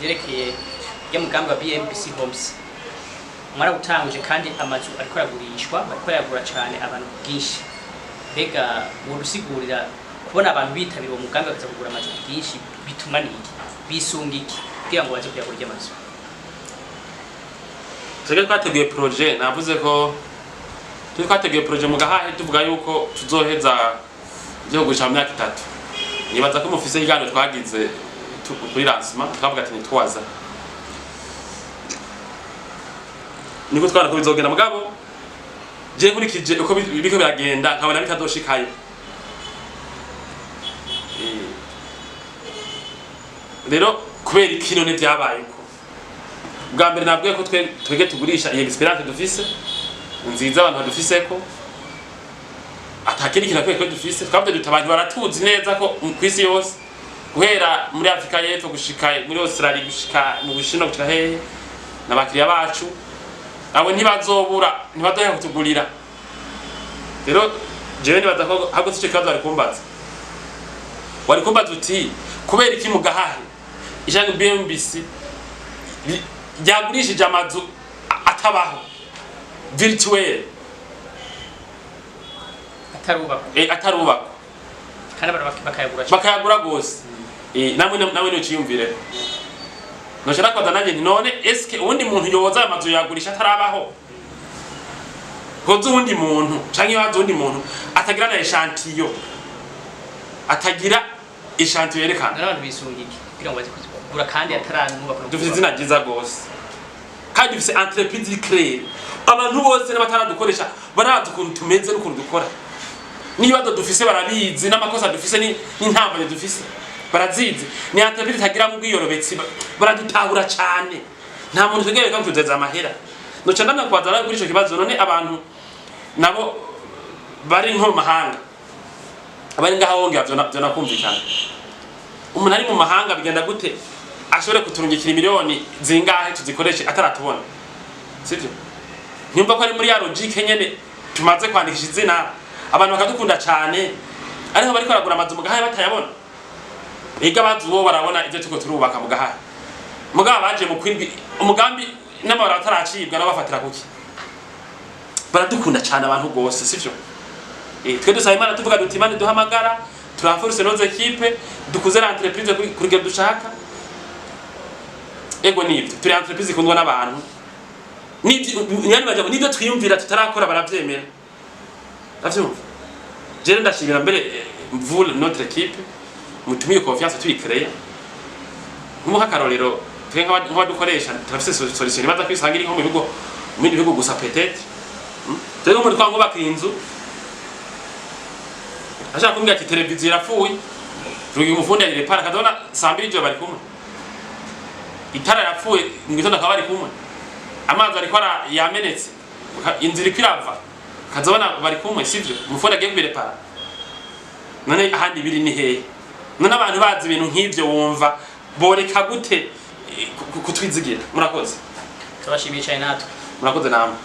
Byerekeye ya mugambi wa BMBC Homes, mwarawutanguje kandi amazu ariko aragurishwa, bariko barayagura cyane abantu ku bwinshi. Mbega wodusigurira kubona abantu bitabira uwo mugambi bakaza kugura amazu ku bwinshi bituma ni iki, bisunga iki kugira ngo baze kuyagura iryo mazu? Twebwe twateguye projet, navuze ko twe twateguye projet mu Gahahe, tuvuga yuko tuzoheza ibyo kugurisha mu myaka 3. Nibaza ko mufise ikiganiro twagize kuri lancement, twavuga ati nitwaza niko twabona ko bizogenda. Mugabo je nkurikije uko biriko biragenda, nkabona bitazoshikayo. Rero kubera iki none vyabaye uko? Bwa mbere nabwiye ko twe twege tugurisha iyi expérience dufise nziza, abantu badufiseko atakindi kintu akwiye ko dufise. Twavuze duti abantu baratuzi neza ko kw'isi yose, guhera muri Afrika y'Epfo gushika muri Australia, gushika mu Bushinwa, gushika hehe, n'abakiriya bacu abo ntibazobura, ntibazohera kutugurira. Rero jewe nibaza ko ahubwo sico kibazo wari kumbaza. Wari kumbaza uti kubera iki mu Gahahe ijambo BMBC ryagurishije amazu atabaho, virtuel? Atarubakwa. Atarubakwa. Kandi abantu bakayagura cane. Bakayagura gose. Namwe nociyumvire, noshaka kwaza nanjye nti none eske uwundi muntu yoza ayo mazu yagurisha atarabaho, hoza uwundi muntu canke haza uwundi muntu atagira na échantillon, atagira échantillon yerekana? None abantu bisunga iki kugira ngo baze kugura kandi ataranubakwa no Dufite kubakwa? izina ryiza gose kandi dufise entreprise claire. Abantu bose n'abataradukoresha barazi ukuntu tumeze n'ukuntu dukora, n'ibibazo dufise barabizi, n'amakosa dufise n'intambanye dufise barazizi. Ni entreprise itagira mu bwiyorobetsi, baradutahura cane. Nta muntu twegereye ko tuzeza amahera. Noca ndanakubaza nawe kuri ico kibazo: none abantu nabo bari nko mu mahanga, abari ngaha wongera vyonakumvikana, umuntu ari mu mahanga bigenda gute ashobore kuturungikira miliyoni zingahe tuzikoreshe ataratubona? Sivyo? Nyumva ko ari muri ya logique nyene, tumaze kwandikisha izina, abantu bakadukunda cane, ariko bariko baragura amazu mu Gahahe batayabona. Ega bazi uwo barabona ivyo turiko turubaka mu Gahahe. Mugabo baje mu kwindwi umugambi n'amabara ataracibwa, nabo bafatira kuki? Baradukunda cane abantu gose, sivyo? Twe dusaba Imana, tuvuga duti Imana duhamagara, turenforce nos équipes, dukuze l'entreprise kuri rugero dushaka. Ego, nivyo, turi entreprise ikundwa n'abantu. Nivyo yani baje nivyo twiyumvira tutarakora baravyemera, ndavyumva. Jewe ndashimira mbere vous, notre équipe, mutumiye confiance tuyicréa. Nk'akarorero, twe nk'abadukoresha turafise solution ibaza kwisanga iri nko mu bigo, mu bindi bihugu gusa peut-être. Twebwe nk'umuntu twangubaka inzu ashaka kumbwira ati televiziyo irapfuye, turugira umufundi ayirepara, akazabona saa 2 y'ijoro bari kumwe. Itara yapfuye, mu gitondo akaba bari kumwe. Amazi ariko yamenetse, inzu iriko irava, akazabona bari kumwe, sivyo? Umufundi agiye kubirepara. None ahandi biri ni hehe? None abantu bazi ibintu nk'ivyo wumva boreka gute kutwizigira? Murakoze. Turabashimiye cyane natwe. Murakoze namwe.